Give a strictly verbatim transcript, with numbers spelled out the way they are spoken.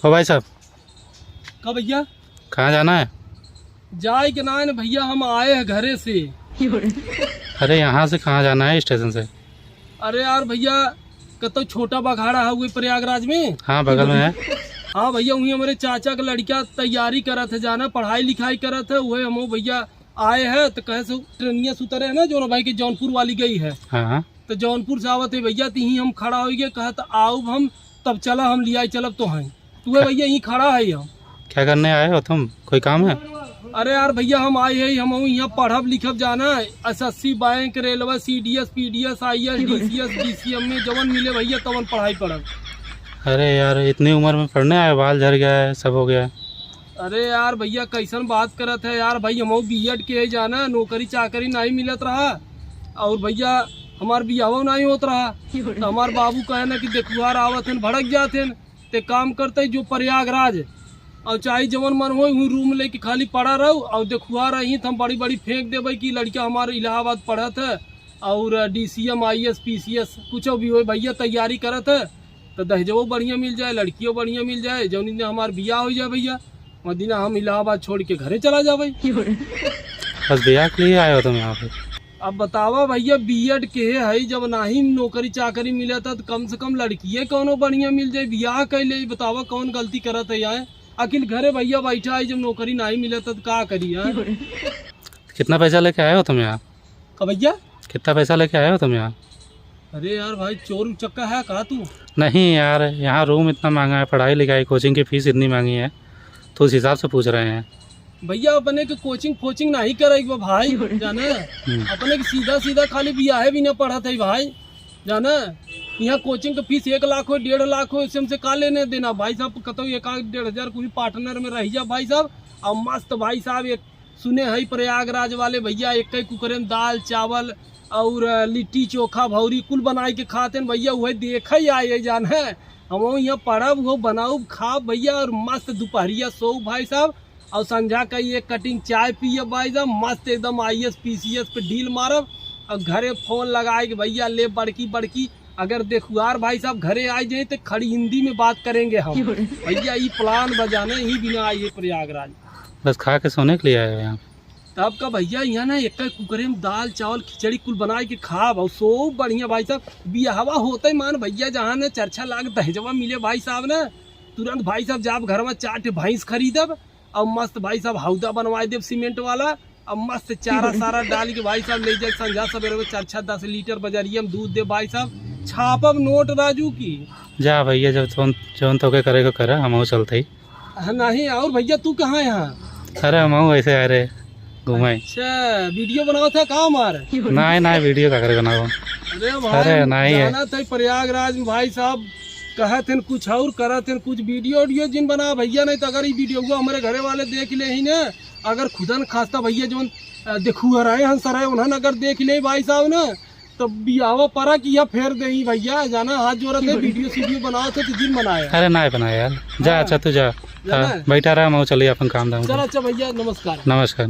ओ भाई साहब। का भैया? कहाँ जाना है? जाए के ना है ना भैया, हम आए हैं घरे से। अरे, यहाँ से कहाँ जाना है स्टेशन से? अरे यार भैया, कतो छोटा बघाड़ा है वही प्रयागराज में। हाँ, बगल में है। हाँ भैया, वही हमरे चाचा के लड़का तैयारी करत है, जाना पढ़ाई लिखाई करत है, वही हमहू भैया आए हैं तो कहे से ट्रेनिया से उतरे है ना, जो ना भाई के जौनपुर वाली गई है। हाँ, हाँ। तो जौनपुर से आवत है भैया, तो यहीं हम खड़ा होइ गए, कहत आउब हम, तब चला हम लियाई चलब तो हैं। तू है भैया, यहीं खड़ा है हम। क्या करने आए हो तुम? कोई काम है? अरे यार भैया, हम आए हैं, हम यहाँ पढ़ब लिखब जाना, एसएससी, बैंक, रेलवे, सीडीएस, पीडीएस, आईएएस, डीसीएस, डीसीएम में जवन मिले भैया, तवन पढ़ाई पढ़ब। अरे यार, इतनी उम्र में पढ़ने आए, बाल झड़ गया है, सब हो गया है। अरे यार भैया, कैसन बात करत है यार भाई, हमहू बीएड के है जाना, नौकरी चाकरी नहीं मिलत रहा, और भैया हमार बियाहो नहीं होत रहा, तो हमार बाबू कहे ना कि देखुआर आवत हैं, भड़क जात हैं, ते काम करते जो प्रयागराज, और चाहे जवन मन होई, वहीं रूम लेके खाली पड़ा रहो, और देखुआर रही तो हम बड़ी बड़ी फेंक देबे कि लड़का हमार इलाहाबाद पढ़त है, और डीसीएम, आईएएस, पीसीएस कुछ भी होई भैया, तैयारी करत है, तो दहेजवो बढ़िया मिल जाए, लड़कियों बढ़िया मिल जाए, जौन दिन हमार बियाह हो जाए भैया, वह दिन हम इलाहाबाद छोड़ के घरे चला जाबे। बस बियाह के लिए आए हो तुम यहाँ पे? अब बतावा भैया, बीएड के है, जब नाही नौकरी चाकरी मिलत है, तो कम से कम लड़किए कौनो बढ़िया मिल जाए, बियाह कर ले। बतावा, कौन गलती करत है यहाँ? अकिल घरे भैया बैठा है, जब नौकरी नाही मिलत है, तो का करी यार? कितना पैसा लेके आए हो तुम यहाँ? का भैया? कितना पैसा लेके आए हो तुम यहाँ? अरे यार भाई, चोर उचक्का है का तू? नहीं यार, यहाँ रूम इतना महंगा है, पढ़ाई लिखाई, कोचिंग की फीस इतनी महंगी है, तो उस हिसाब से पूछ रहे हैं। भैया, अपने के कोचिंग फोचिंग नहीं करे एक भाई, जाने? हम्म। अपने के सीधा सीधा खाली बियाहे भी ना पढ़त है भाई, जाने? यहाँ कोचिंग के फीस एक लाख हो, डेढ़ लाख हो, इससे हमसे का लेने देना भाई साहब? कतौ एक आध डेढ़ हजार कुछ पार्टनर में रह जा भाई साहब, और मस्त भाई साहब एक सुने हई प्रयागराज वाले भैया, एक ही कुकरे में दाल, चावल और, अ, लिट्टी, चोखा, भौरी कुल बनाए के खाते हैं भैया, वही देखे ही आए जान है। हम यहाँ पड़ब, वो बनाउब, खाब भैया, और मस्त दोपहरिया सोउब भाई साहब, और संझा का एक कटिंग चाय पियब भाई साहब, मस्त एकदम आईएएस पीसीएस पे डील मारब, और घरे फोन लगाए के भैया, ले बड़की बड़की अगर देखुआर भाई साहब घरे आ जाए तो खड़ी हिंदी में बात करेंगे हम। भैया, ई प्लान बजाने ही बिना आइए प्रयागराज। बस खा के सोने के लिए आए हो यहाँ? तब का भैया, यहाँ ना एक कुकरे में दाल, चावल, खिचड़ी कुल बनाए के खाब और सो बढ़िया भाई साहब। बियाहवा होते ही मान भैया, जहाँ ना चर्चा लाग दहेजवा मिले भाई साहब ना, तुरंत भाई साहब जाब घर में चार ठे भैंस खरीदब, अब मस्त भाई साहब हौदा बनवाए देब सीमेंट वाला, अब मस्त चारा सारा डाल के भाई साहब ले जाए, संझा सवेरे में चार छः दस लीटर बजरिया में दूध दे भाई साहब, छापब नोट राजू की। जा भैया, जब जौन, जौन तोके करे को करा, हमहू चलते ही। हाँ, नहीं, और भैया तू कहाँ है यहाँ? अरे हमहू ऐसे आ रहे घूमे। अच्छा, वीडियो बनाओ था का हमार? नहीं, नहीं, वीडियो का करे बनाओ? अरे भाई, अरे नहीं है। जाना था प्रयागराज में भाई साहब, कहत हन कुछ और करत हन कुछ, वीडियो उडियो जिन बना भैया, नहीं तो अगर ये वीडियो हमारे घरे वाले देख ले ही ना, अगर खुदन खास्ता भैया जौन, अ, देखुआर हैं, हंस रहे, उन्हन अगर देख ले भाई साहब ना, तो बियाहवा परा किया फेर दे ही भैया, जाना हाथ जोड़त है, वीडियो सीडियो बनाओ तो जिन बनाए। अरे ना बनाए यार, जा। हाँ। अच्छा तू जा। जाना हाँ, है? बैठा रहा, मैं चलिए अपन काम धाम चल करी। अच्छा भैया, नमस्कार। नमस्कार, नमस्कार।